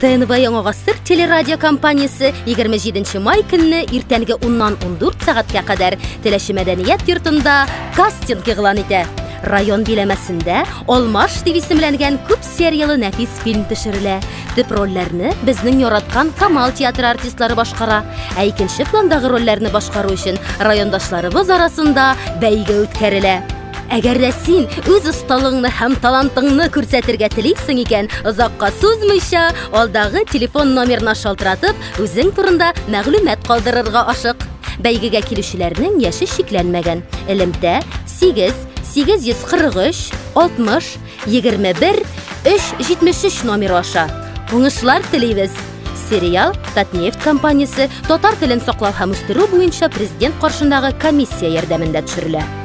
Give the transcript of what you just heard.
ТНВ Яңа гасыр телерадиокомпаниясе 27 май көнне иртәнге 10-нан 14 сәгатькә кадәр Теләче мәдәният йортында кастинг игълан итә. Район биләмәсендә Алмаш дип исемләнгән күп серияле нәфис фильм төшерелә. Төп рольләрне безнең яраткан Камал театры артистлары башкара. Ә икенче пландагы рольләрне башкару өчен райондашларыбыз арасында бәйге үткәрелә. Әгәр дә син үз осталыгыңны һәм талантыңны күрсәтергә телисең икән, озакка сузмыйча, алдагы телефон номерына шалтыратып, үзең турында мәгълүмат калдырырга ашык. Бәйгегә килүчеләрнең яше чикләнмәгән. Элемтә 8 843 60 21 373 номеры аша. Уңышлар телибез! Сериал Татнефть компаниясе татар телен саклау һәм үстерү буенча президент каршындагы комиссия ярдәмендә төшерелә.